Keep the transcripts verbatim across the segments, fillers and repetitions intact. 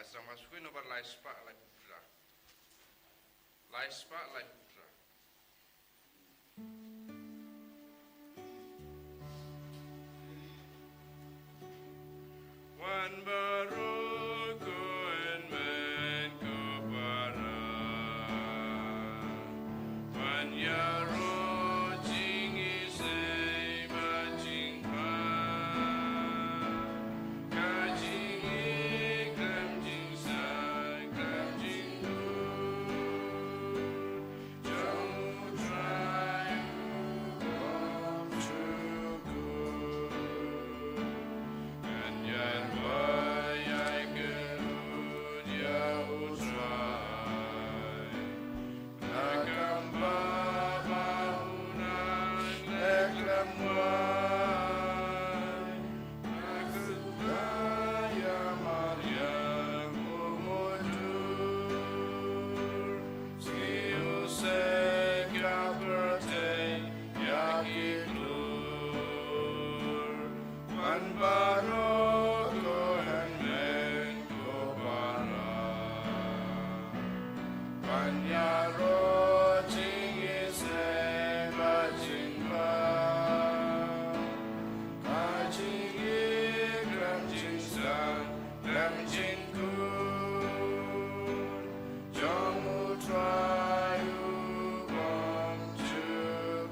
Sa ma sukui nombar lai spah lai phew phra. Lai spah lai phew phra. Wan baroh ko hynmen ko para. Wan ïaroh jingisynei bad jingpang. Ka jingïeit khlem jingsan khlem jingdur. Jong U Trai u bym jukut. Kan ïa wai ïa kynrut ïa U Trai. Na ka bynta ba u nang leh khlem wai. Wan baroh ko hynmen ko para. Wan ïaroh jingisynei bad jingpang. Ka jingïeit khlem jingsan khlem jingkut. Jong U Trai u bym jukut.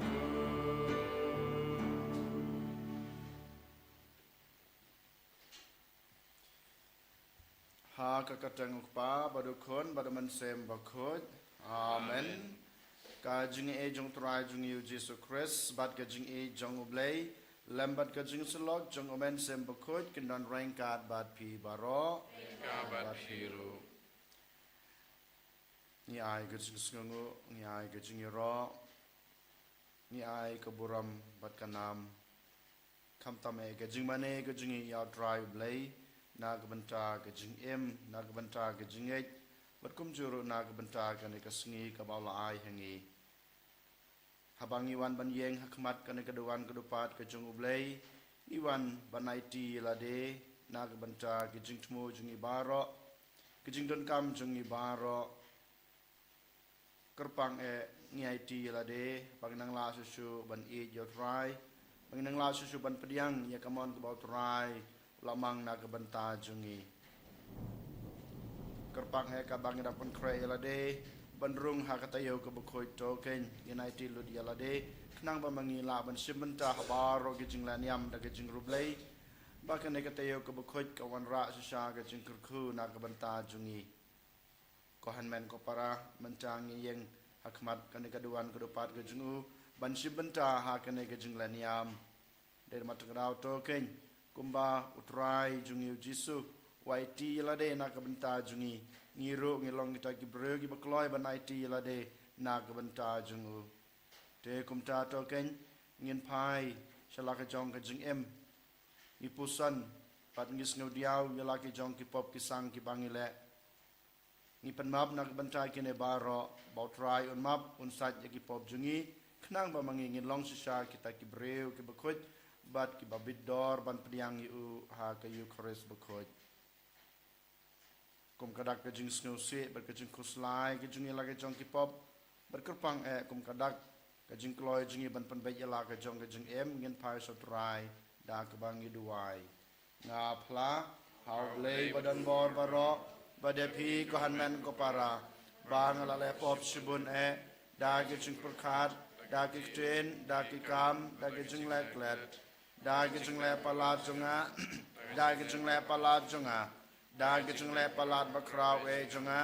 Ha ka kyrteng U Kpa bad U Khun bad U Mynsiem Bakhuid. Amen. Ka jingïeit jong U Trai jong ngi U Jisu Khrist bad ka jingïeit jong U Blei lem bad ka jingsyllok jong U Mynsiem Bakhuid kin don ryngkat bad phi baroh. Ryngkat bad phi ruh. Ngi ai ka jingsngewnguh, ngi ai ka jingïaroh, ngi ai ka burom bad ka nam. Khamtam eh ka jingmane ka jong ngi ïa U Trai U Blei, na ka bynta ka jingim, na ka bynta ka jingngeit, bad kumjuh ruh na ka bynta kane ka sngi kaba u la ai ha ngi. Haba ngi wan ban ïeng ha khmat kane ka duwan ka dupat ka jong U Blei, ngi wan ban aiti ïa lade, na ka bynta ki jingthmu jong ngi baroh, ki jingdonkam jong ngi baroh. Kyrpang eh ngi aiti ïa lade, ba ngin nang lah shuh shuh ban ïeit ïa U Trai, ba ngin nang lah shuh shuh ban pdiang ïa ka mon kaba U Trai u la mang na ka bynta jong ngi. Kyrpang eh katba ngi dang pynkhreh ïa lade ban rung ha ka taïew kaba khuid, to keiñ ngin aiti lut ïa lade, khnang ba ma ngi lah ban shim bynta ha baroh ki jingleh niam da ki jingriewblei, ba kane ka taïew kaba khuid kan wanrah shisha ka jingkyrkhu na ka bynta jong ngi. Ko hynmen ko para, mynta ngi ïeng ha khmat kane ka duwan ka dupat ka jong U ban shim bynta ha kane ka jingleh niam. Dei da ma tang ka daw, to keiñ, kumba U Trai jong ngi U Jisu u aiti ïa lade na ka bynta jong ngi, ngi ruh ngi long kita ki briew kiba kloi ban aiti ïa lade na ka bynta jong U. Te kumta, to keiñ, ngin phai sha la ka jong ka jingim. Ngi puson bad ngi sngewdiaw ïa la ki jong ki pop ki sang kiba ngi leh. Ngi pan map na ka bynta kine baroh, ba U Trai un map un sait ïa ki pop jong ngi, khnang ba ma ngi ngin long shisha kita ki briew kiba khuid bad kiba bit dor ban pdiang ïa U ha ka Eukharist bakhuid. Kum ka dak ka jingsngewsih bad ka jingkhuslai ka jong ngi la ka jong ki pop, bad kyrpang eh kum ka dak ka jingkloi jong ngi ban pynbeit ïa la ka jong ka jingim, ngin phai sha U Trai da kaba ngi duwai. Nga phla ha U Blei ba don bor baroh, bad ïa phi ko hynmen ko para, ba nga la leh pop shibun eh, da ki jingpyrkhat, da ki ktien, da ki kam, da ki jingleh klet, da ki jingleh palat jong nga, da ki jingleh palat jong nga, da ki jingleh palat bakhraw eh jong nga.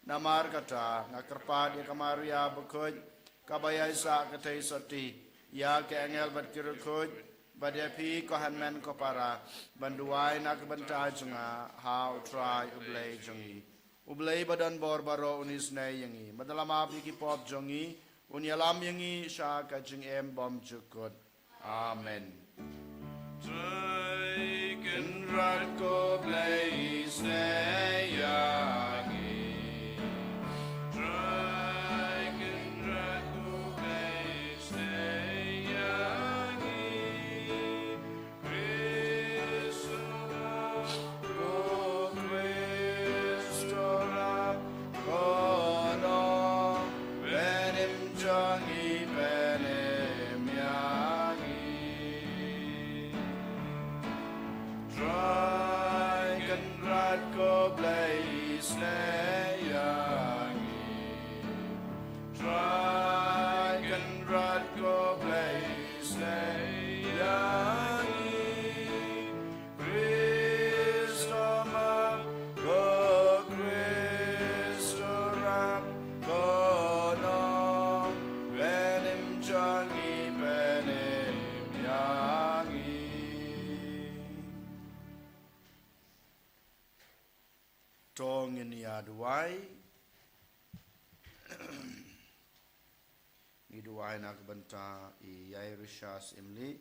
Namar kata nga kyrpad ïa ka Maria bakhuid, kaba ïaisah ka theisotti, ïa ki angel bad ki riewkhuid, bad ïa phi ko hynmen ko para, ban duwai na ka bynta jong nga ha U Trai U Blei jong ngi. U Blei ba don bor baroh un isynei ïa ngi, bad un ïalam ïa ki pop jong ngi, un ïalam ïa ngi sha ka jingim bymjukut. Amen. Trai Kynrad ko Blei, isynei ïa ngi. Trai Kynrad ko Blei, isynei ïa ngi. Khrist, ko Khrist, Slei ïa ngi. Trai Kynrad ko Blei, slei ïa ngi. Khrist u map, ko Khrist u rap, ko Nongpynim jong ngi, pynim ïa ngi. To ngin ïa duwai. Ngi duwai na ka bynta i Yairusha Syiemlieh,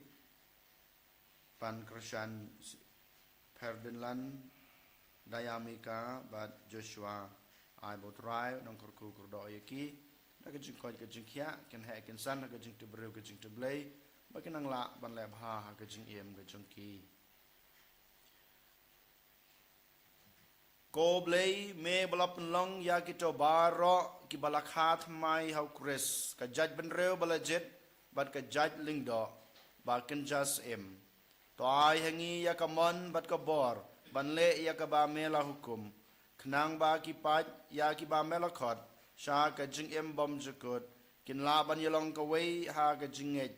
Pankyrshan Pherdinland, Dayamika bad Joshua. Ai ba U Trai un kyrkhu kyrdoh ïa ki, da ka jingkoit ka jingkhiah, kin heh kin san ha ka jingtip briew ka jingtip Blei, ba kin nang lah ban leh bha ha ka jingim ka jong ki. Ko Blei, me ba la pynlong ïa kito baroh kiba la kha thymmai ha U Khrist, ka jaitbynriew ba la jied bad ka jait lyngdoh, ba kin jia syiem. To ai ha ngi ïa ka mon bad ka bor ban leh ïa kaba me la hukum, khnang ba ki paid ïa kiba me la khot sha ka jingim bymjukut kin lah ban ïalong kawei ha ka jingngeit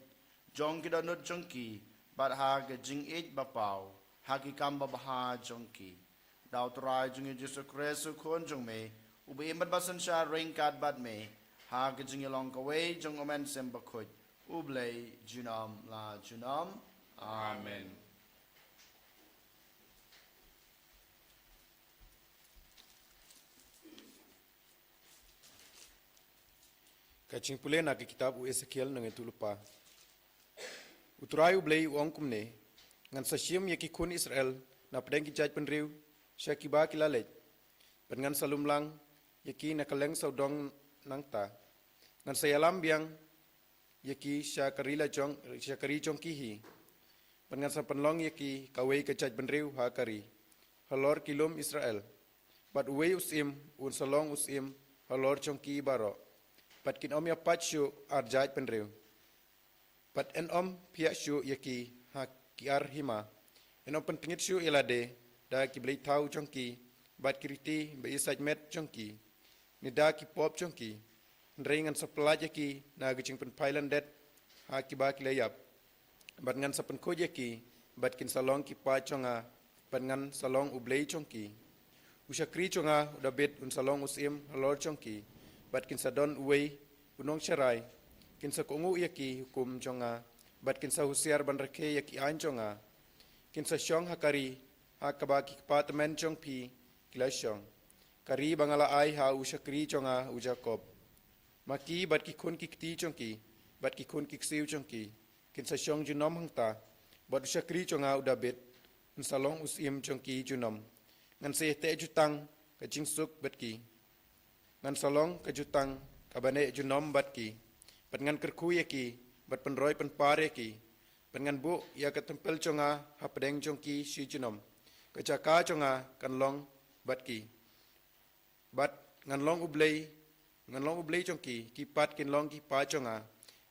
jong ki dohnud jong ki, bad ha ka jingïeit ba paw ha ki kam babha jong ki. Da U Trai jong ngi Jisu Khrist, U Khun jong me, uba im bad ba synshar ryngkat bad me ha ka jingïalong kawei jong U Mynsiem Bakhuid, U Blei junom la junom. Amen. Ka jingpule na ka kitab u Esekiel nongïathuhlypa. U Trai U Blei u ong kumne: Ngan sa shim ïa ki khun Israel na pdeng ki jaitbynriew sha kiba ki la leit, bad ngan sa lumlang ïa ki na kylleng sawdong nangta. Ngan sa ïalam biang ïa ki sha ka ri la jong, sha ka ri jong ki hi, bad ngan sa pynlong ïa ki kawei ka jaitbynriew ha ka ri, halor ki lum Israel. Bad uwei u syiem un sa long u syiem halor jong ki baroh, bad kin ym ïa pait shuh ar jaitbynriew, bad yn ym phiah shuh ïa ki ha ki ar hima. Yn ym pyntngit shuh ïa lade da ki blei thaw jong ki, bad ki riti ba ïasaid met jong ki, ne da ki pop jong ki. Hynrei ngan sa pyllait ïa ki na ka jingpynphai lyndet ha kiba ki la ïap, bad ngan sa pynkhuid ïa ki, bad kin sa long ki paid jong nga, bad ngan sa long U Blei jong ki. U shakri jong nga u Dabid un sa long u syiem halor jong ki, bad kin sa don uwei u nongsharai. Kin sa kohnguh ïa ki hukum jong nga, bad kin sa husiar ban rakhe ïa ki aiñ jong nga. Kin sa shong ha ka ri ha kaba ki kpa tymmen jong phi ki la shong, ka ri ba nga la ai ha u shakri jong nga u Jakob. Ma ki bad ki khun ki kti jong ki, bad ki khun ki ksiew jong ki, kin sa shong junom hangta, bad u shakri jong nga u Dabid un sa long u syiem jong ki junom. Ngan sa ïateh jutang ka jingsuk bad ki. Ngan sa long ka jutang kaba neh junom bad ki, bad ngan kyrkhu ïa ki, bad pynroi pynpar ïa ki, bad ngan buh ïa ka templ jong nga hapdeng jong ki shi junom. Ka jaka jong nga kan long bad ki, bad ngan long U Blei, ngan long U Blei jong ki, ki pat kin long ki paid jong nga.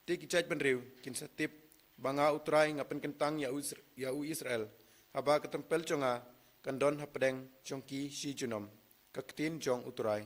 Te ki jaitbynriew kin sa tip ba nga U Trai nga pynkyntang ïa u Isr-, ïa u Israel, haba ka templ jong nga kan don hapdeng jong ki shi junom. Ka ktien jong U Trai.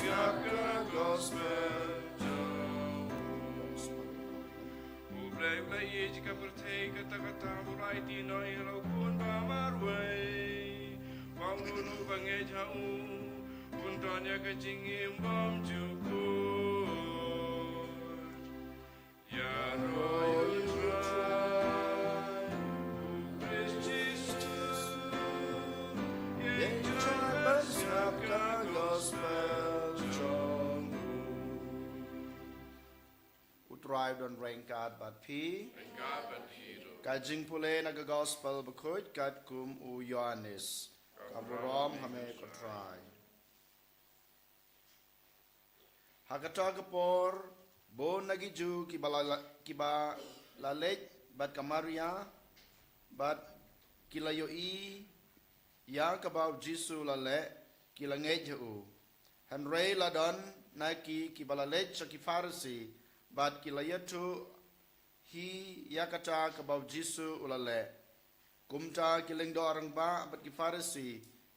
Ïa ka gospel jong u. U Blei u la ïeit ïa ka pyrthei, kata kata u la aiti noh ïa la u khun ba marwei, ba uno uno ba ngeit ha u un don ïa ka jingim bymjukut. Ïaroh ïa u Trai, u Khrist Jisu, ïeng Trai, ban sngap ka gospel jong u. U Trai u don ryngkat bad phi. Ryngkat bad phi ruh. Ka jingpule na ka gospel bakhuid katkum u Ïoannis. Ka burom ha me ko Trai. Ha kata ka por, bun na ki Jiw kiba la, kiba la leit bad ka Maria, bad ki la ïohi ïa kaba u Jisu u la leh, ki la ngeit ha u. Hynrei la don na ki kiba la leit sha ki Pharisi, bad ki la ïathuh hi ïa kata kaba u Jisu u la leh. Kumta ki lyngdoh rangbah bad ki Pharisi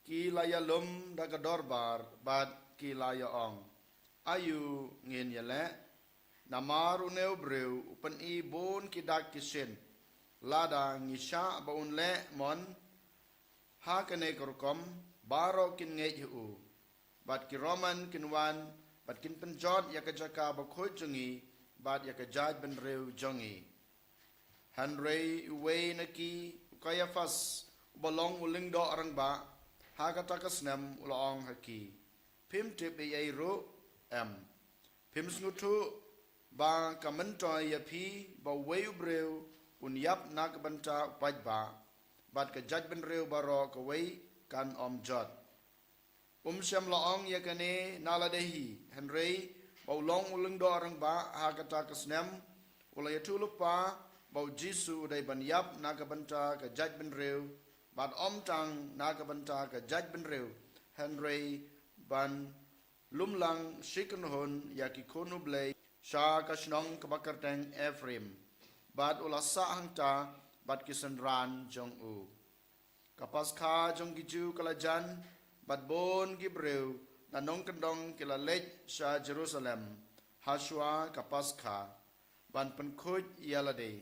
ki la ïalum da ka dorbar bad ki la ïa-ong, "Aïu ngin ïaleh? Namar une u briew u pyni bun ki dak ki shin. Lada ngi shah ba un leh mon ha kane ka rukom, baroh kin ngeit ha u." Bad ki Roman kin wan bad kin pynjot ïa ka jaka bakhuid jong ngi bad ïa ka jaitbynriew jong ngi. Hynrei uwei na ki, u Kaiaphas, uba long u lyngdoh rangbah ha kata ka snem, u la ong ha ki, "Phim tip ei ei ruh, em? Phim sngewthuh ba ka myntoi ïa phi ba uwei u briew un ïap na ka bynta u paidbah, bad ka jaitbynriew baroh kawei kan ym jot?" Um shym la ong ïa kane na lade hi, hynrei ba u long u lyngdoh rangbah ha kata ka snem, u la ïathuh lypa ba u Jisu u dei ban ïap na ka bynta ka jaitbynriew, bad ym tang na ka bynta ka jaitbynriew, hynrei ban lumlang shi kynhun ïa ki khun u Blei sha ka shnong kaba kyrteng Ephraim, bad u la sah hangta bad ki synran jong u. Ka Paskha jong ki Jiw ka la jan, bad bun ki briew na nongkyndong ki la leit sha Jerusalem hashwa ka Paskha, ban pynkhuid ïa lade.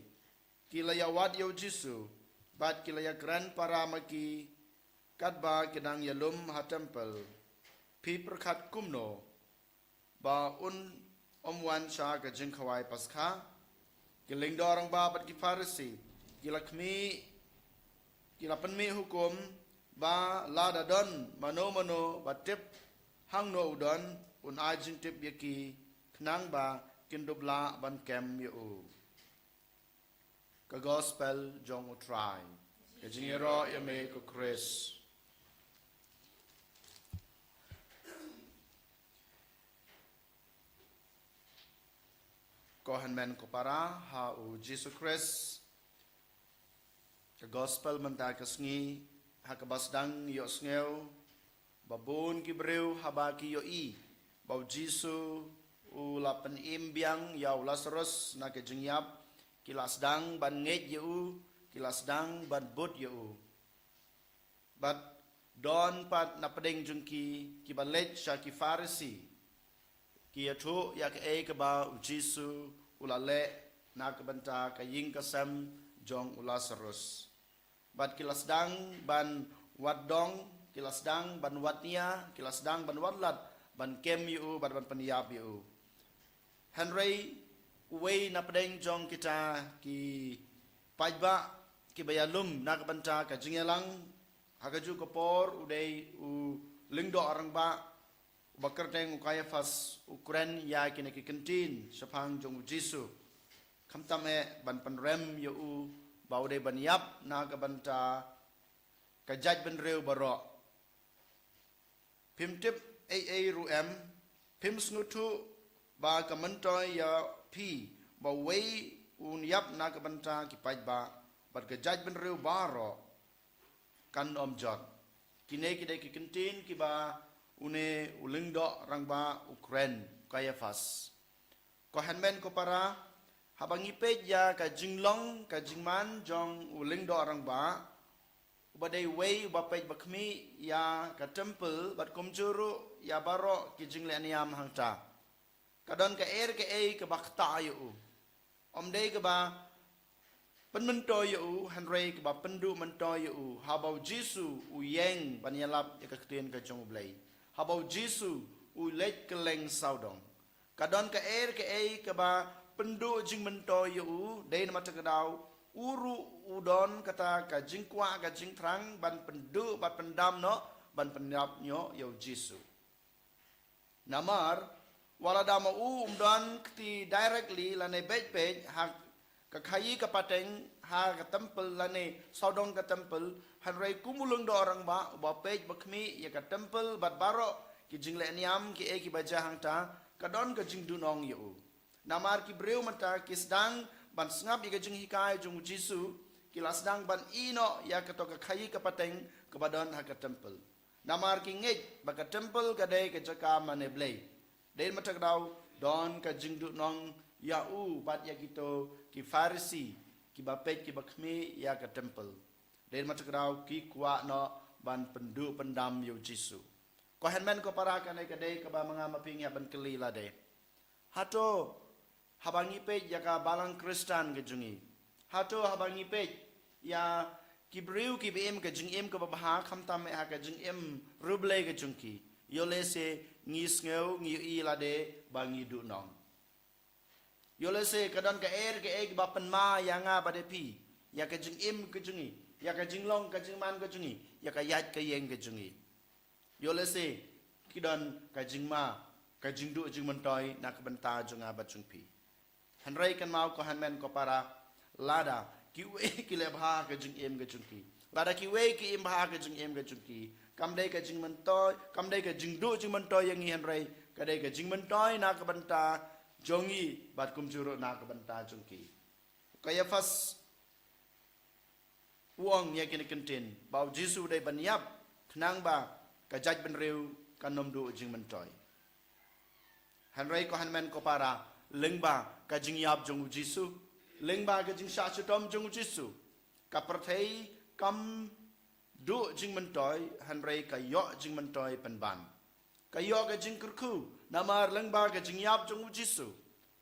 Ki la ïawad ïa u Jisu, bad ki la ïakren para ma ki, katba ki dang ïalum ha templ, "Phi pyrkhat kumno ba un ym wan sha ka jingkhawai Paskha?" Ki lyngdoh rangbah bad ki Pharisi ki la khmih, ki la pynmih hukum ba lada don mano mano ba tip hangno u don, un ai jingtip ïa ki, khnang ba kin dup lah ban kem ïa u. Ka Gospel jong u Trai. Ka jingïaroh ïa me ko Khrist. Ko hynmen ko para ha u Jisu Khrist. Ka Gospel mynta ka sngi, ha kaba sdang ïohsngew ba bun ki briew haba ki ïohi ba u Jisu u la pynim biang ïa u Lasarus na ka jingïap, ki la sdang ban ngeit ïa u, ki la sdang ban bud ïa u. Bad don pat na pdeng jong ki, kiba leit sha ki Pharisi, ki ïathuh ïa kaei kaba u Jisu u la leh na ka bynta ka ïing ka sem jong u Lasarus. Bad ki la sdang ban wad dong, ki la sdang ban wad nia, ki la sdang ban wad lad, ban kem ïa u, bad ban pynïap ïa u. Hynrei uwei na pdeng jong kita ki paidbah kiba ïalum na ka bynta ka jingïalang ha kajuh ka por, u dei u lyngdoh rangbah, uba kyrteng u Kaiaphas, u kren ïa kine ki kyntien shaphang jong u Jisu. Khamtam eh ban pynrem ïa u ba u dei ban ïap na ka bynta ka jaitbynriew baroh. Phim tip ei ei ruh em, phim sngewthuh ba ka myntoi ïa phi ba uwei un ïap na ka bynta ki paidbah bad ka jaitbynriew baroh kan ym jot. Kine ki dei ki kyntien kiba une u lyngdoh rangbah u kren, Kaiaphas. Ko hynmen ko para, haba ngi peit ïa ka jinglong ka jingman jong u lyngdoh rangbah, uba dei uwei uba peit ba khmih ïa ka templ bad kumjuh ruh ïa baroh ki jingleh niam hangta. Ka don kaei kaei kaba ktah ïa u. Ym dei kaba pynmyntoi ïa u, hynrei kaba pynduh myntoi ïa u, haba u Jisu u ïeng ban ïalap ïa ka ktien ka jong U Blei. Haba u Jisu u leit kylleng sawdong. Ka don kaei kaei kaba pynduh jingmyntoi ïa u, dei namar kata ka daw, u ruh u don kata ka jingkwah ka jingthrang ban pynduh, ban pyndam noh, ban pynïap noh ïa u Jisu. Namar, wat la da ma u um don kti directly lane beit beit ha ka khaïi ka pateng ha ka templ lane sawdong ka templ, hynrei kum u lyngdoh rangbah uba peit ba khmih ïa ka templ bad baroh ki jingleh niam kiei kiba jia hangta, ka don ka jingduhnong ïa u. Namar ki briew mynta ki sdang ban sngap ïa ka jinghikai jong u Jisu, ki la sdang ban ïeh noh ïa kato ka khaïi ka pateng kaba don ha ka templ. Namar ki ngeit ba ka templ ka dei ka jaka mane Blei. Dei namar kata ka daw, don ka jingduhnong ïa u bad ïa kito ki Pharisi kiba peit kiba khmih ïa ka templ. Dei namar kata ka daw, ki kwah noh ban pynduh pyndam ïa u Jisu. Ko hynmen ko para, kane ka dei kaba ma nga ma phi ngi hap ban kylli lade. Hato haba ngi peit ïa ka balang Khristan ka jong ngi, hato haba ngi peit ïa ki briew kiba im ka jingim kaba bha, khamtam eh ha ka jingim riewblei ka jong ki, ïoh lehse ngi sngew, ngi ïohi lade ba ngi duhnong. Ïoh lehse ka don kaei kaei kaba pynma ïa nga bad ïa phi, ïa ka jingim ka jong ngi, ïa ka jinglong ka jingman ka jong ngi, ïa ka ïaid ka ïeng ka jong ngi. Ïoh lehse ki don ka jingma, ka jingduh jingmyntoi na ka bynta jong nga bad jong phi. Hynrei kynmaw ko hynmen ko para, lada kiwei ki leh bha ka jingim ka jong ki, lada kiwei ki im bha ka jingim ka jong ki, kam dei ka jingmyntoi, kam dei ka jingduh jingmyntoi ïa ngi, hynrei ka dei ka jingmyntoi na ka bynta jong ngi bad kumjuh ruh na ka bynta jong ki. Kaiaphas u ong ïa kine ki ktien ba u Jisu u dei ban ïap khnang ba ka jaitbynriew kan ym duh jingmyntoi. Hynrei ko hynmen ko para, lyngba ka jingïap jong u Jisu, lyngba ka jingshah shitom jong u Jisu, ka pyrthei kam duh jingmyntoi, hynrei ka ïoh jingmyntoi pynban. Ka ïoh ka jingkyrkhu namar lyngba ka jingïap jong u Jisu,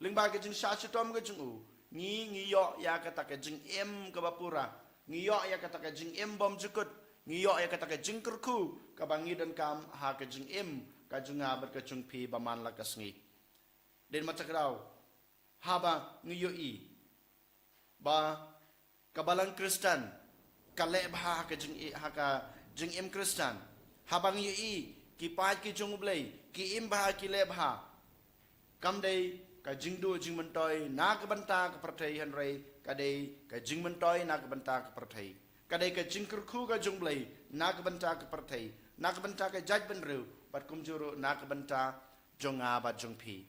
lyngba ka jingshah shitom ka jong u, ngi, ngi ïoh ïa kata ka jingim kaba pura, ngi ïoh ïa kata ka jingim bymjukut, ngi ïoh ïa kata ka jingkyrkhu kaba ngi donkam ha ka jingim ka jong nga bad ka jong phi ba man la ka sngi. Dei namar kata ka daw, haba ngi ïohi ba ka balang Khristan ka leh bha ha ka jing, ha ka jingim Khristan, haba ngi ïohi ki paid ki jong U Blei ki im bha, ki leh bha, kam dei ka jingduh jingmyntoi na ka bynta ka pyrthei, hynrei ka dei ka jingmyntoi na ka bynta ka pyrthei. Ka dei ka jingkyrkhu ka jong U Blei na ka bynta ka pyrthei, na ka bynta ka jaitbynriew bad kumjuh ruh na ka bynta jong nga bad jong phi.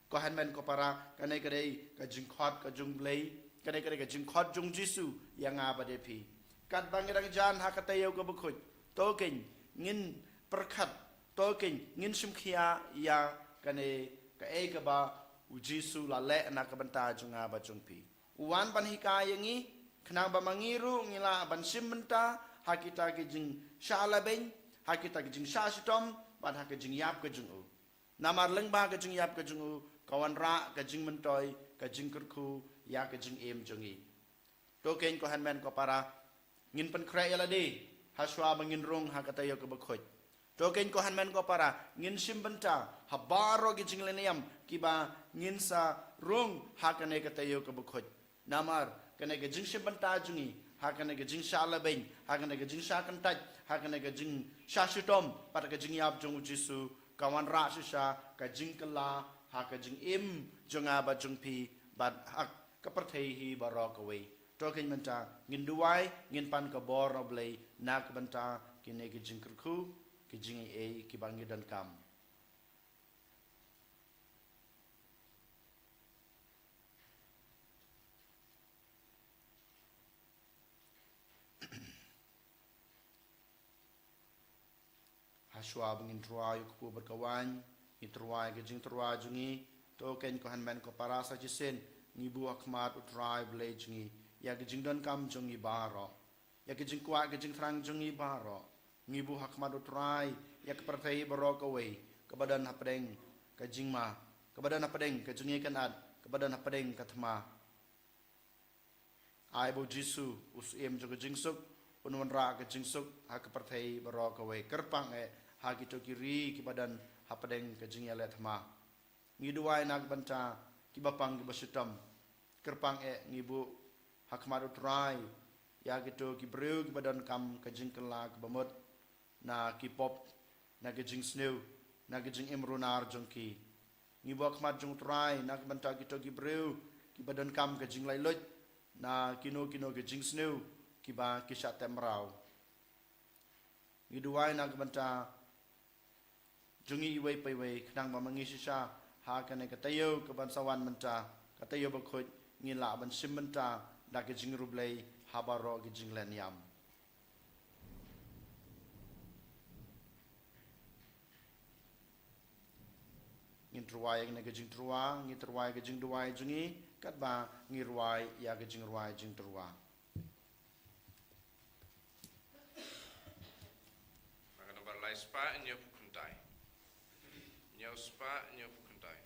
Ko hynmen ko para, kane ka dei ka jingkhot ka jong U Blei, kane ka dei ka jingkhot jong u Jisu ïa nga bad ïa phi. Katba ngi dang jan ha ka taïew kaba khuid, to kein ngin pyrkhat, to kein ngin shim khia ïa kane kaei kaba u Jisu u la leh na ka bynta jong nga bad jong phi. U wan ban hikai ïa ngi khnang ba ma ngi ruh ngi lah ban shim bynta ha kita ki jingshah lehbeiñ, ha kita ki jingshah shitom bad ha ka jingïap ka jong u. Namar lyngba ka jingïap ka jong u ka wanrah ka jingmyntoi, ka jingkyrkhu ïa ka jingim jong ngi. To kein ko hynmen ko para, ngin pynkhreh ïa lade ha shuwa ba ngin rung ha ka taïew kaba khuid. To kein ko hynmen ko para, ngin shim bynta ha baroh ki jingleh niam kiba ngin sa rung ha kane ka taïew kaba khuid. Namar kane ka jingshim bynta jong ngi ha kane ka jingshah lehbeiñ, ha kane ka jingshah kyntait, ha kane ka jingshah shitom bad ka jingïap jong u Jisu ka wanrah shisha ka jingkylla ha ka jingim jong nga bad jong phi bad ha ka pyrthei hi baroh kawei. To kein mynta ngin duwai, ngin pan ka bor na U Blei na ka bynta kine ki jingkyrkhu, ki jingaiei kiba ngi donkam. Ha shuwa ba ngin tyrwa ïa u kpu bad ka waiñ, ngi tyrwa ïa ka jingtyrwa jong ngi. To kein ko hynmen ko para, sa shisien ngi buh ha khmat U Trai Blei jong ngi ïa ka jingdonkam jong ngi baroh. ïa ka jingkwah ka jingthrang jong ngi baroh. Ngi buh ha khmat U Trai ïa ka pyrthei baroh kawei, kaba don hapdeng ka jingma, kaba don hapdeng ka jingïakynad, kaba don hapdeng ka thma. Ai ba U Jisu, U Syiem jong ka jingsuk, un wanrah ka jingsuk ha ka pyrthei baroh kawei. Kyrpang eh ha kito ki ri kiba don hapdeng ka jingïaleh thma. Ngi duwai na ka bynta kiba pang kiba shitom. Kyrpang eh ngi buh ha khmat U Trai ïa kito ki briew kiba donkam ka jingkylla kaba mut na ki pop, na ka jingsniew, na ka jingim runar jong ki. Ngi buh ha khmat jong U Trai na ka bynta kito ki briew kiba donkam ka jinglaitluid na kino kino ki jingsniew kiba ki shah tep mraw. Ngi duwai na ka bynta jong ngi iwei pa iwei, khnang ba ma ngi shisha ha kane ka taïew kaban sa wan mynta, ka taïew bakhuid, ngin lah ban shim bynta da ka jingriewblei ha baroh ki jinglen ïam. Ngin tyrwa ïa kane ka jingtyrwa, ngin tyrwa ïa ka jingduwai jong ngi, katba ngi rwai ïa ka jingrwai jingtyrwa. Naka nombar lai spah hynñiew phew khyndai. Hynñiew spah hynñiew phew khyndai.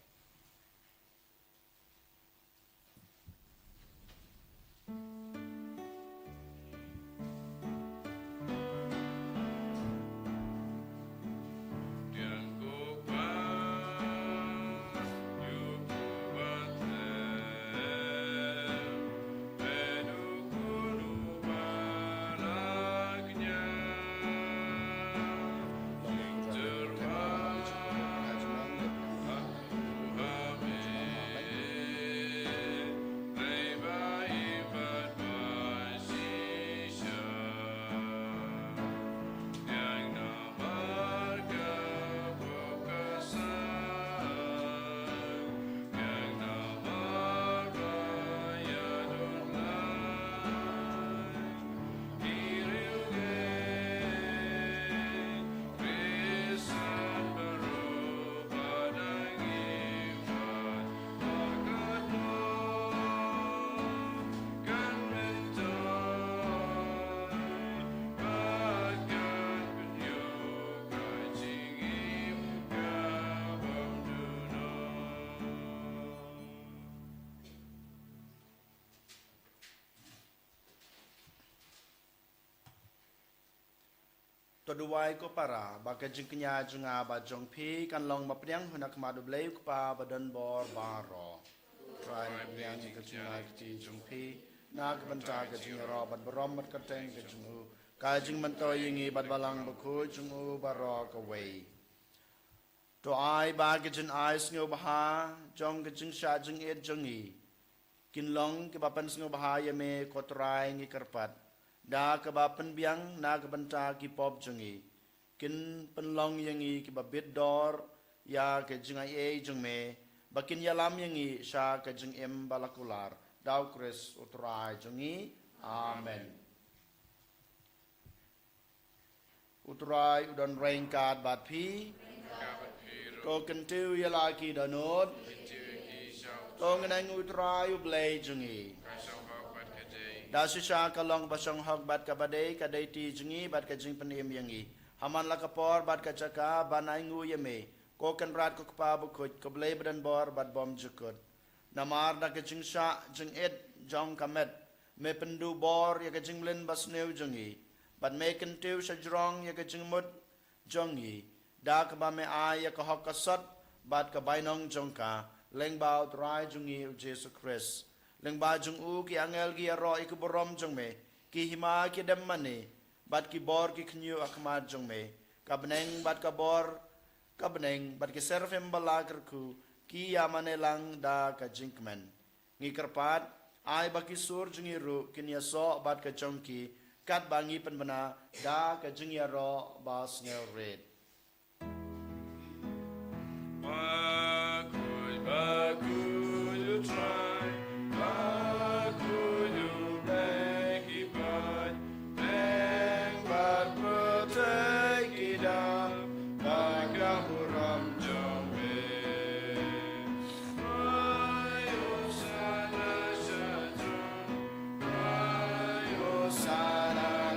To duwai ko para, ba ka jingkñia jong nga bad jong phi kan long ba pdiang ha khmat U Blei U Kpa ba don bor baroh. Trai, pdiang ka jingkñia ka jong phi na ka bynta ka jingïaroh bad burom bad kyrteng ka jong u, ka jingmyntoi ïa ngi bad Balang Bakhuid jong u baroh kawei. To ai ba ka jingai sngewbha jong ka jingshah jingit jong ngi kin long kiba pynsngewbha ïa me ko Trai, ngi kyrpad, da kaba pynbiang na ka bynta ki pop jong ngi. Kin pynlong ïa ngi kiba bit dor ïa ka jingaiei jong me, ba kin ïalam ïa ngi sha ka jingim ba la kular. Da U Khrist U Trai jong ngi. Amen. U Trai u don ryngkat bad phi. To kyntiew ïa la ki dohnud. To ngin ainguh U Trai U Blei jong ngi. Da shisha ka long ba shong hok bad kaba dei, ka dei ti jong ngi bad ka jingpynim ïa ngi. Ha man la ka por bad ka jaka ban ainguh ïa me, ko Kynrad ko Kpa Bakhuid, ko Blei ba don bor bad bymjukut. Namar da ka jingshah jingit jong ka met, me pynduh bor ïa ka jingmlien basniew jong ngi, bad me kyntiew shajrong ïa ka jingmut jong ngi, da kaba me ai ïa ka hok ka sot bad ka bainong jong ka, lyngba U Trai jong ngi U Jisu Khrist. Lyngba jong u ki angel ki ïaroh ïa ka burom jong me, ki hima ki dem mane, bad ki bor ki khñiuh ha khmat jong me. Ka bneng bad ka bor, ka bneng bad ki serafim ba la kyrkhu, ki ïa mane lang da ka jingkmen. Ngi kyrpad, ai ba ki sur jong ngi ruh kin ïasoh bad ka jong ki, katba ngi pynbna da ka jingïaroh ba sngewrit. Bakhuid, bakhuid U Trai, bakhuid U Blei ki paid, bneng bad pyrthei ki dap da ka burom jong me. Hosana sha throne, Hosana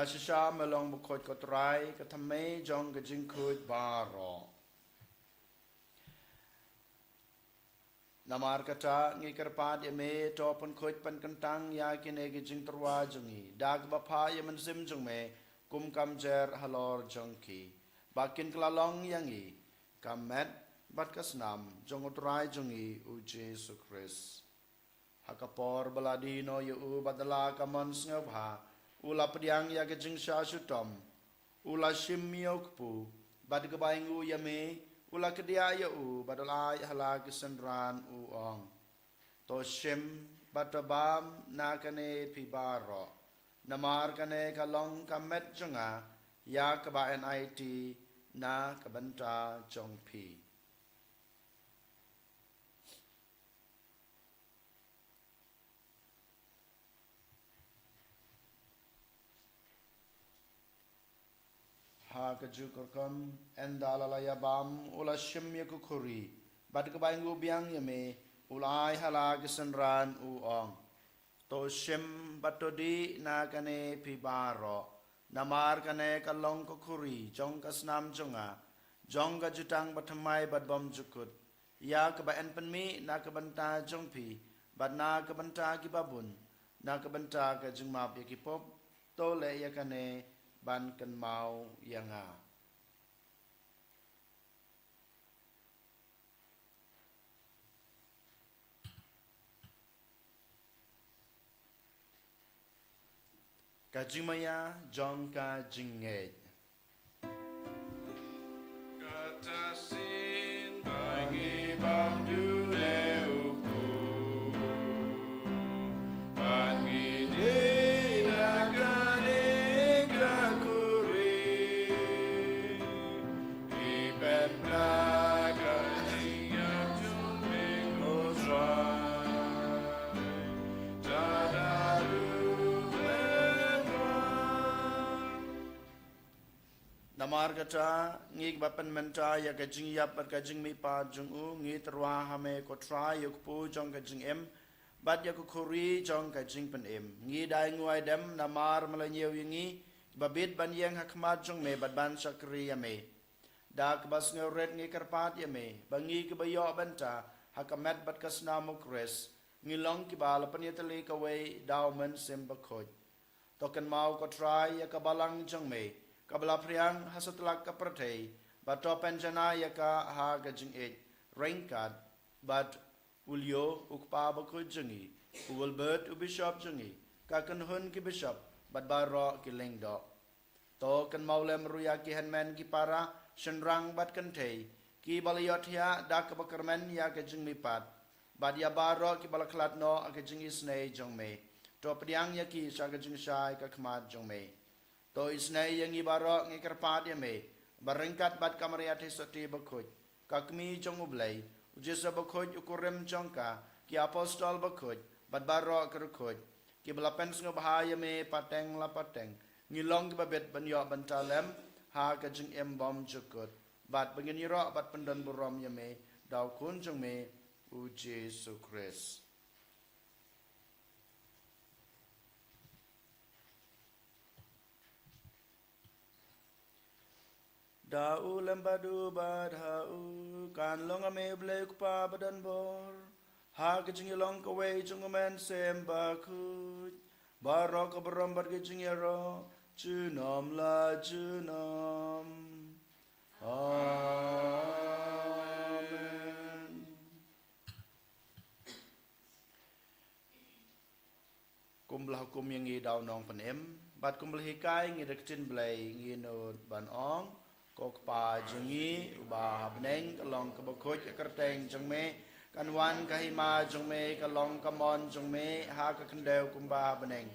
Shisha me long bakhuid ko Trai, ka thymmei jong ka jingkhuid baroh. Namar kata ngi kyrpad ïa me, to pynkhuid pynkyntang ïa kine ki jingtyrwa jong ngi da kaba phah ïa mynsiem jong me kum ka mjer halor jong ki, ba kin kylla long ïa ngi ka met bad ka snam jong u Trai jong ngi u Jisu Khrist. Ha ka por ba la die noh ïa u bad da la ka mon sngewbha, u la pdiang ïa ka jingshah shitom, u la shim ïa u kpu, bad kaba ainguh ïa me, u la kdiah ïa u bad u la ai ha la ki synran, u ong: To shim bad to bam na kane phi baroh, namar kane ka long ka met jong nga, ïa kaba yn aiti na ka bynta jong phi. Ha kajuh ka rukom, ynda la la ïa bam, u la shim ïa ka khuri, bad kaba ainguh biang ïa me, u la ai ha la ki synran, u ong: To shim bad to dih na kane phi baroh, namar kane ka long ka khuri jong ka snam jong nga, jong ka jutang bathymmai bad bymjukut, ïa kaba yn pynmih na ka bynta jong phi bad na ka bynta ki babun, na ka bynta ka jingmap ïa ki pop. To leh ïa kane ban kynmaw ïa nga. Ka jingmaïa jong ka jingngeit. Kata shisien ba ngi bam dune u kpu, ba ngi dih na kane ka khuri, ngi pynbna ka jingïap jong me, ko Trai, ta da u pynwan. Namar kata, ngi kiba pynmynta ïa ka jingïap bad ka jingmihpat jong u, ngi tyrwa ha me, ko Trai, ïa u kpu jong ka jingim bad ïa ka khuri jong ka jingpynim. Ngi da ainguh aidem namar me la ñiew ïa ngi kiba bit ban ïeng ha khmat jong me bad ban shakri ïa me. Da kaba sngewrit ngi kyrpad ïa me ba ngi kiba ïoh bynta ha ka met bad ka snam u Khrist, ngi long kiba la pynïatylli kawei da u Mynsiem Bakhuid. To kynmaw, ko Trai, ïa ka balang jong me kaba la phriang ha satlak ka pyrthei, bad to pynjanai ïa ka ha ka jingïeit, ryngkat bad u Leo u kpa bakhuid jong ngi, u Wilbert u bishop jong ngi, ka kynhun ki bishop bad baroh ki lyngdoh. To kynmaw lem ruh ïa ki hynmen ki para, shynrang bad kynthei, kiba la ïohthiah da kaba kyrmen ïa ka jingmihpat, bad ïa baroh kiba la khlad noh ha ka jingisynei jong me. To pdiang ïa ki sha ka jingshai ka khmat jong me. To isynei ïa ngi baroh, ngi kyrpad ïa me, ba ryngkat bad ka Maria Theisotti Bakhuid, ka Kmie jong U Blei, u Jisu Bakhuid u kurim jong ka, ki apostol bakhuid bad baroh ki riewkhuid kiba la pynsngewbha ïa me pateng la pateng, ngi long kiba bit ban ïoh bynta lem ha ka jingim bymjukut, bad ba ngin ïaroh bad pyndonburom ïa me da u Khun jong me, u Jisu Khrist. Da u lem bad u bad ha u, kan long ha me, U Blei U Kpa badonbor, ha ka jingïalong kawei jong U Mynsiem Bakhuid, baroh ka burom bad ka jingïaroh junom la junom. Amen. Kumba la hukum ïa ngi da u Nongpynim, bad kumba la hikai ngi da ka ktien Blei, ngin nud ban ong: Ko Kpa jong ngi uba ha bneng, ka long kaba khuid ka kyrteng jong me, kan wan ka hima jong me, ka long ka mon jong me ha ka khyndew kumba ha bneng.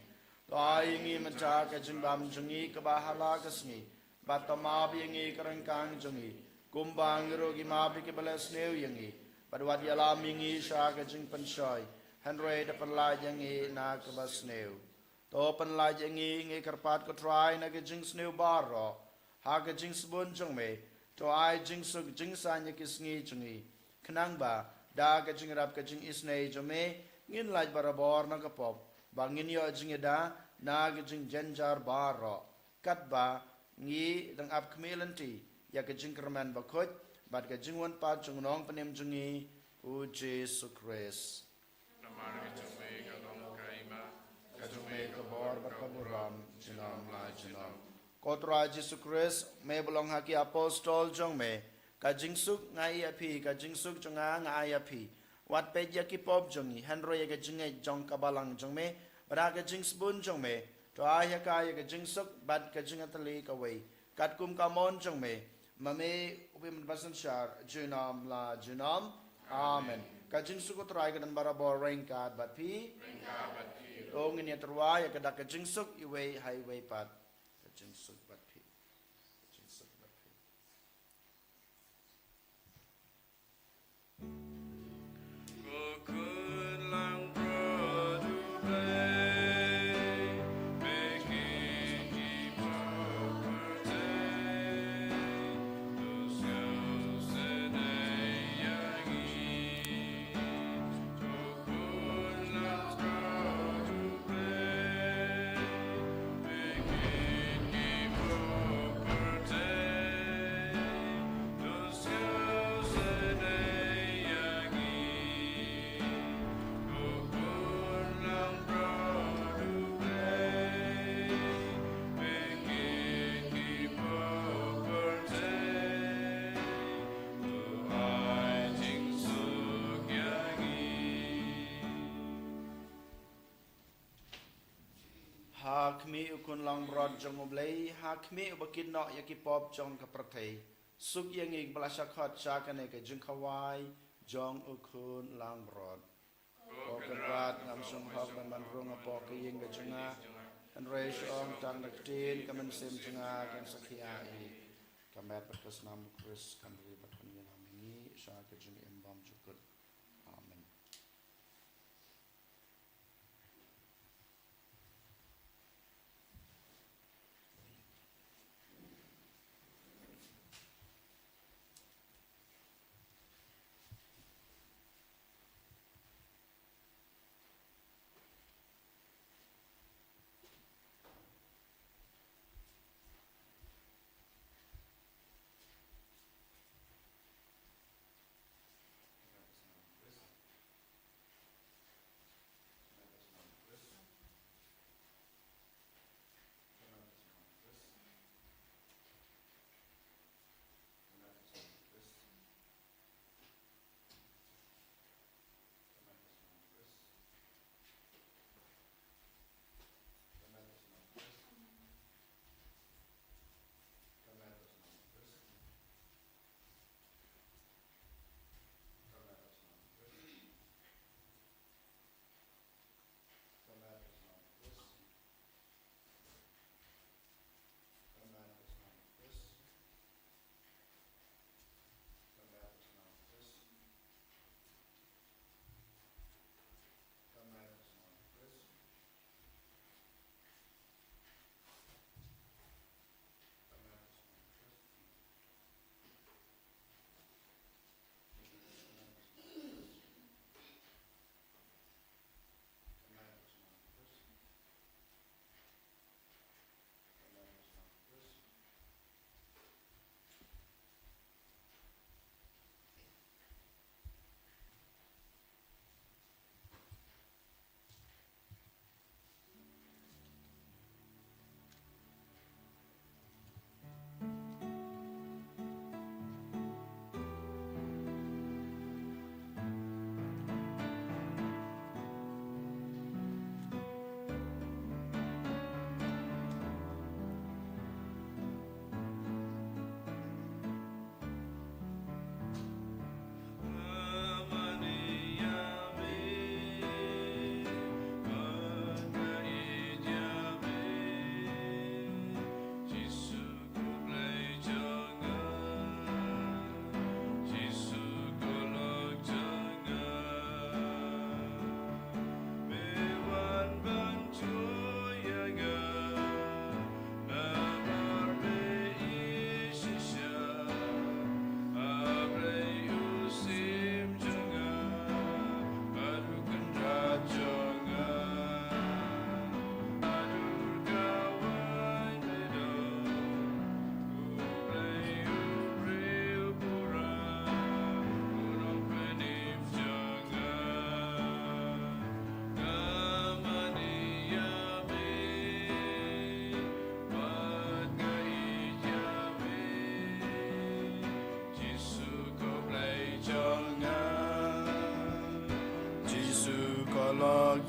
To ai ïa ngi mynta ka jingbam jong ngi kaba ha la ka sngi, bad to map ïa ngi ka ryngkang jong ngi, kumba ngi ruh ngi map ïa kiba leh sniew ïa ngi, bad wat ïalam ïa ngi sha ka jingpynshoi, hynrei da pynlait ïa ngi na kaba sniew. To pynlait ïa ngi, ngi kyrpad ko Trai, na ka jingsniew baroh, ha ka jingsbun jong me, to ai jingsuk jingsaiñ ïa ki sngi jong ngi, khnang ba da ka jingïarap ka jingisynei jong me, ngin lait barabor na ka pop, ba ngin ïoh jingïada na ka jingjynjar baroh. katba ngi dang ap khmih lynti ïa ka jingkyrmen bakhuid bad ka jingwan pat jong u Nongpynim jong ngi, u Jisu Khrist. Namar ka jong me ka long ka hima, ka jong me ka bor bad ka burom, junom la junom. Ko Trai Jisu Khrist, me ba long ha ki apostol jong me, ka jingsuk nga ai ïa phi, ka jingsuk jong nga nga ai ïa phi. Wat peit ïa ki pop jong ngi, hynrei ïa ka jingngeit jong ka balang jong me, bad ha ka jingsbun jong me, to ai ha ka ïa ka jingsuk bad ka jingïatylli kawei. Katkum ka mon jong me, ma me u phim ban synshar, junom la junom. Amen. Ka jingsuk u Trai ka don barabor ryngkat bad phi. Ryngkat bad phi. To ngin ïa tyrwa ïa ka dak ka jingsuk iwei ha iwei pat. Ka jingsuk bad phi. Ka jingsuk bad phi. Ha khmih u khun langbrot jong U Blei, ha khmih uba kit noh ïa ki pop jong ka pyrthei. Suk ïa ngi kiba la shah khot sha kane ka jingkhawai jong u khun langbrot. Ko Kynrad, ngam shym hok ban wan rung hapoh ka ïing ka jong nga, hynrei shu ong tang da ka ktien, ka mynsiem jong nga kan sa khia ïa ngi. Ka met bad ka snam u Khrist kan ri bad kan ïalam ïa ngi sha ka jingim bymjukut. Amen.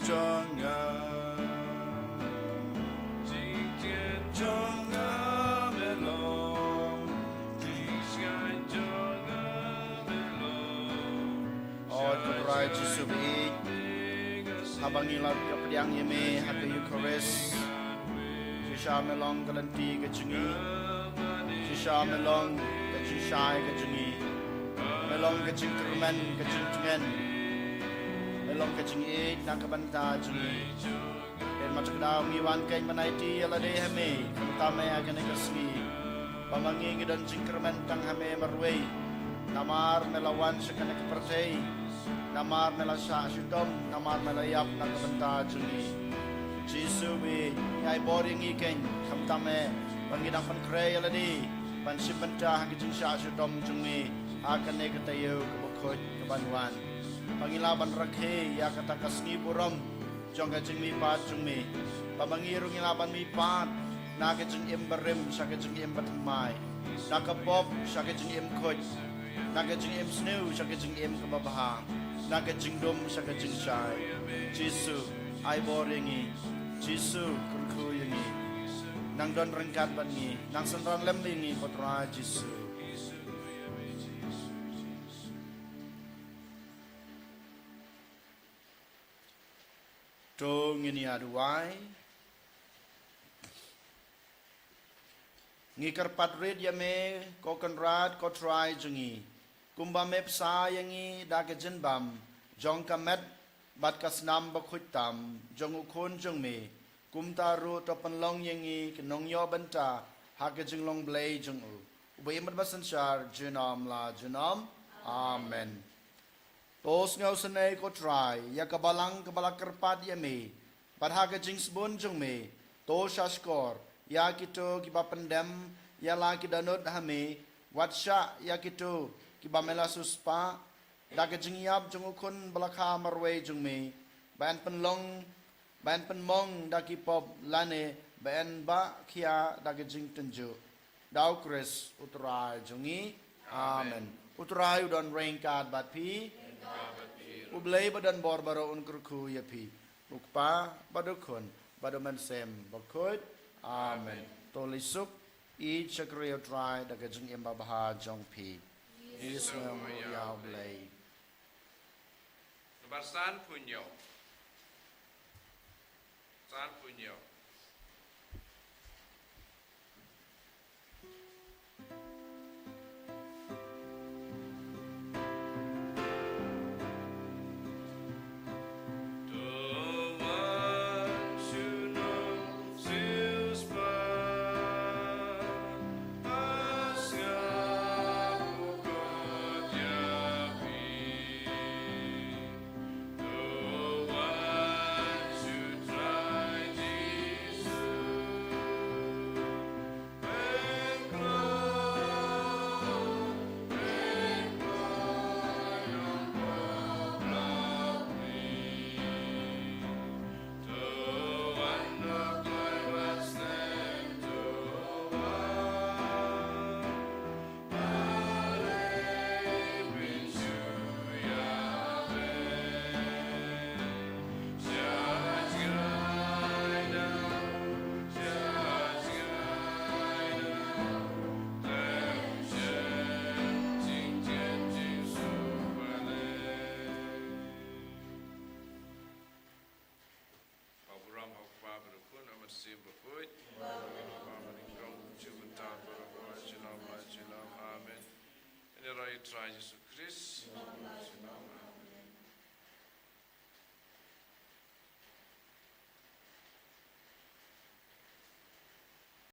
jong nga. Jingtieng jong nga me long, jingshngaiñ jong nga me long. O Trai Jisu baieit, haba ngi la ïapdiang ïa me ha ka Eukharist, shisha me long ka lynti ka jong ngi, shisha me long ka jingshai ka jong ngi, me long ka jingkyrmen ka jingtngen, me long ka jingïeit na ka bynta jong ngi. Te mynta ka daw ngi wan keiñ ban aiti ïa lade ha me, khamtam eh ha kane ka sngi, ba ma ngi ngi don jingkyrmen tang ha me marwei. Namar me la wan sha kane ka pyrthei, namar me la shah shitom, namar me la ïap na ka bynta jong ngi. Jisu baieit, ngi ai bor ïa ngi keiñ, khamtam eh ba ngi dang pynkhreh ïa lade ban shim bynta ha ka jingshah shitom jong me ha kane ka taïew kaba khuid kaban wan. Ba ngi lah ban rakhe ïa kata ka sngi burom jong ka jingmihpat jong me, ba ma ngi ruh ngi lah ban mihpat na ka jingim barim sha ka jingim bathymmai, na ka pop sha ka jingim khuid, na ka jingim sniew sha ka jingim kaba bha, na ka jingdum sha ka jingshai. Jisu, ai bor ïa ngi. Jisu, kyrkhu ïa ngi. Nang don ryngkat bad ngi, nang synran lem ïa ngi, ko Trai Jisu. To ngin ïa duwai. Ngi kyrpad rit ïa me, ko Kynrad, ko Trai jong ngi, kumba me bsa ïa ngi da ka jingbam jong ka met bad ka snam bakhuid tam jong u Khun jong me, kumta ruh to pynlong ïa ngi ki nongïoh bynta ha ka jinglong Blei jong u, uba im bad ba synshar junom la junom. Amen. To sngewsynei, ko Trai, ïa ka balang kaba la kyrpad ïa me bad ha ka jingsbun jong me, to shahshkor ïa kito kiba pyndem ïa la ki dohnud ha me, wat shah ïa kito kiba me la siewspah da ka jingïap jong u Khun ba la kha marwei jong me, ba yn pynlong, ba yn pynmong da ki pop lane ba yn bah khia da ka jingtynjuh. Da u Khrist u Trai jong ngi. Amen. U Trai u don ryngkat bad phi. U Blei ba don bor baroh un kyrkhu ïa phi. U Kpa bad u Khun bad u Mynsiem Bakhuid. Amen. To leit suk, ïeit shakri ïa u Trai da ka jingim babha jong phi. Ïeit shaphrang ïa u Blei. Nambar sanphew hynñiew. Sanphew hynñiew. Ba burom ha u Kpa bad u Khun bad u Mynsiem Bakhuid. Ba burom ha u Kpa bad u Khun, shu bynta baroh, junom la junom. Amen. Ïa rai u Trai Jisu Khrist.